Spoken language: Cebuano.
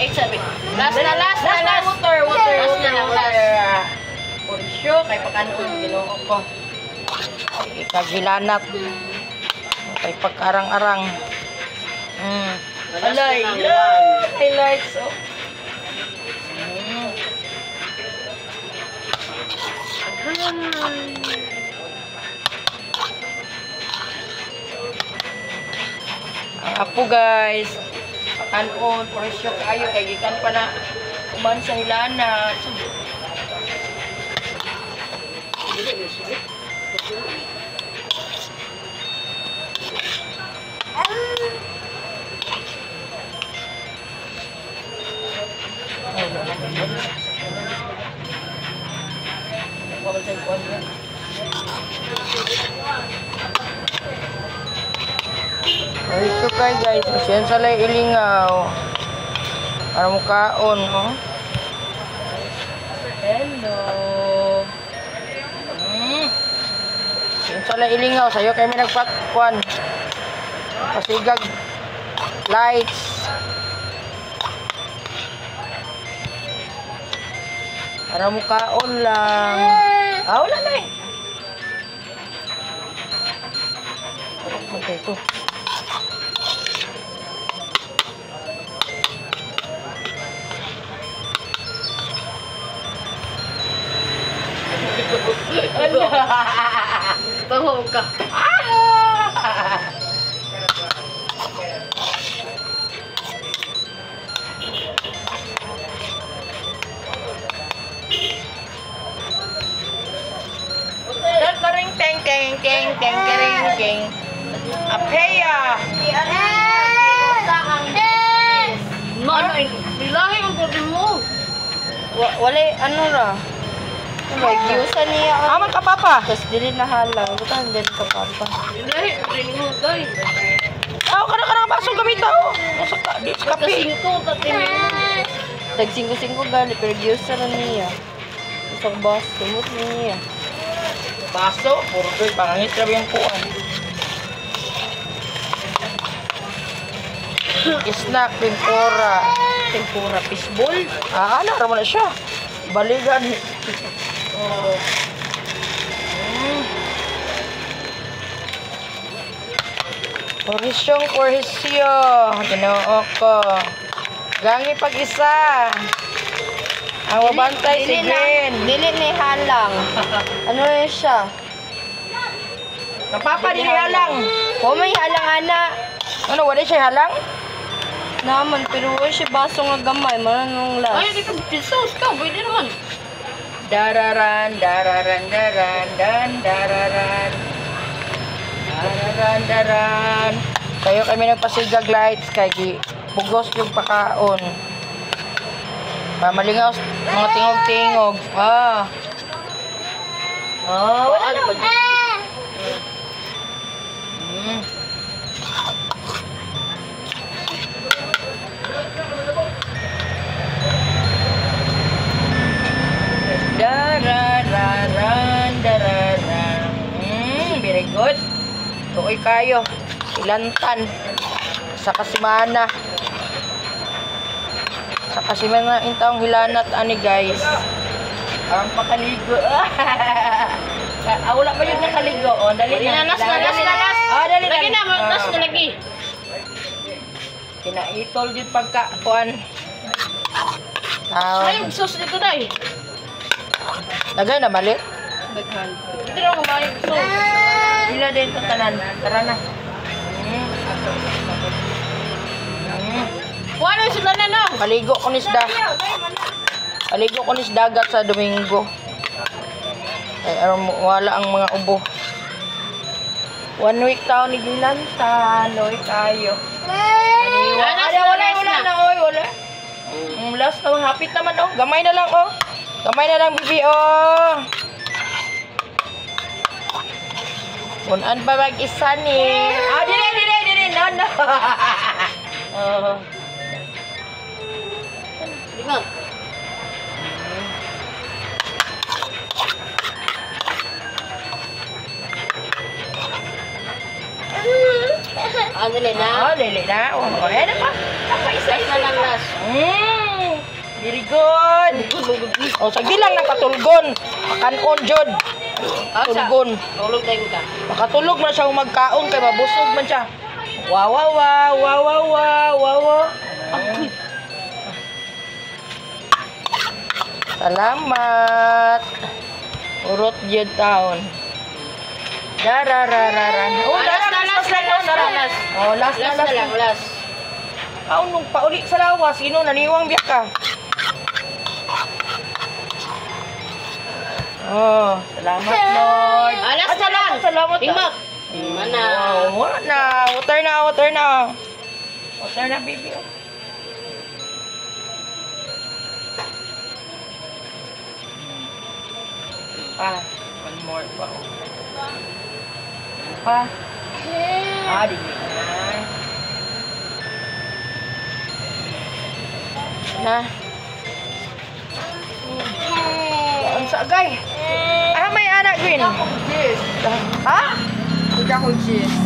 Eh, sabi. Last na, last na, last. Water, water, Last na water, lang, water. last. Porsyo, kay pakanon, Ginoo ko. Ikagilanat. Kay pagkarang-arang. Alay, highlights. Oh. Ang apo guys, pakanon, porsyo kayo, kay gikan pa na kuman sa hilanat. Ay, so kay guys, pasensya lang ilingaw. Para mukaon, oh. Hello. Pasensya lang ilingaw. Sayo kami nagpakwan. Pasigag lights. Para mukaon lang. Ah, wala na eh. Okay, ito. Taho ka. Teng teng teng teng teng teng teng. Apeya. Ano, bilahi ang pwede mo. Wala, ano ra? May giyusa niya. Aman ka papa. Tapos dili na halang. Butan dili ka papa. Bilahi, rin mo, day. Ah, kana kana baso gamita oh. Usa ka di sa kape. Kasingko, tatimi. Tag 5-5 gali pero giyusa ra niya. Isang baso mo niya. Baso, puro koy pangit ra yung kuan. Snack tempura. Tempura fishball. Ah, ano ra mo na siya. Baligan. Oh. Porhisyong porhisyo. Ginoo ko. Gangi pag-isa. Ang wabantay si Gwen. Dili ni halang. Ano yun siya? Kapapa, dili halang. Wa may halang ana. Ano, wala siya halang? Naman pero wa siya baso nga gamay manong last. Ay, dito, sauce ka, pwede naman. Dararan, dararan, daran, dan, dararan. Dararan, daran. Kayo kami nagpasigag lights kay gi bugos yung pakaon. Mamalingaw mga tingog-tingog. Ah. Oh, wala na. Darararan, dararan. Very good. Tuoy kayo. Ilantan. Sa kasimana. Sa kasimana intawong hilanat ani guys. Ang pakaligo. Ah, wala pa yun nakaligo. Oh, dali na. Last na, last na, last. Ah, dali na. Lagi na, last na lagi. Kinaitol din pagka kuan. Ah, Ay, sauce dito day. Lagay na mali. Daghan. Dito na kumain sauce. Ila din to tanan. Tara na. Wala sila na no. Paligo ko ni isda. Paligo ko ni dagat sa Domingo. Ay, aron wala ang mga ubo. 1 week taon ni Gilantan. Oy, kayo. Wala, Wala, wala na, oy, wala. Last na, hapit naman, oh. Gamay na lang, oh. Gamay na lang, bibi, oh. Punan pa mag-isa ni. Ah, dire, dire, dire. No, no. Oh. Lingon. Ano Dili na. Oh, dili na. Oh, oh, eh, na pa. Napa isa Last isa. na lang, last. Very good. Oh, sagdi lang nang katulgon. Kanon jud. Tulgon. Tulog tayo ka. Makatulog man siya kung magkaon kay mabusog man siya. Wow wow wow wow wow wow wow. Wow. Salamat. Urot jud taon. Dararararan. Oh, Ah, last dara, na, last Christmas light, na, oh, dara. last na, last. Oh, last na, Last last na lang, na. last. Aw, nung pauli sa lawas, ino, naniwang biyak ka. Oh, salamat, Lord. Ah, last na lang. Salamat. Tingmak. Mana. Wow, wala na. Water na, water na. Water na, baby. Oh. Pa, one more pa. Oh. Pa. Ah, di na. Na. Ang sagay. Ah, may anak, Gwyn. Cheese. Ha? Ikaw cheese.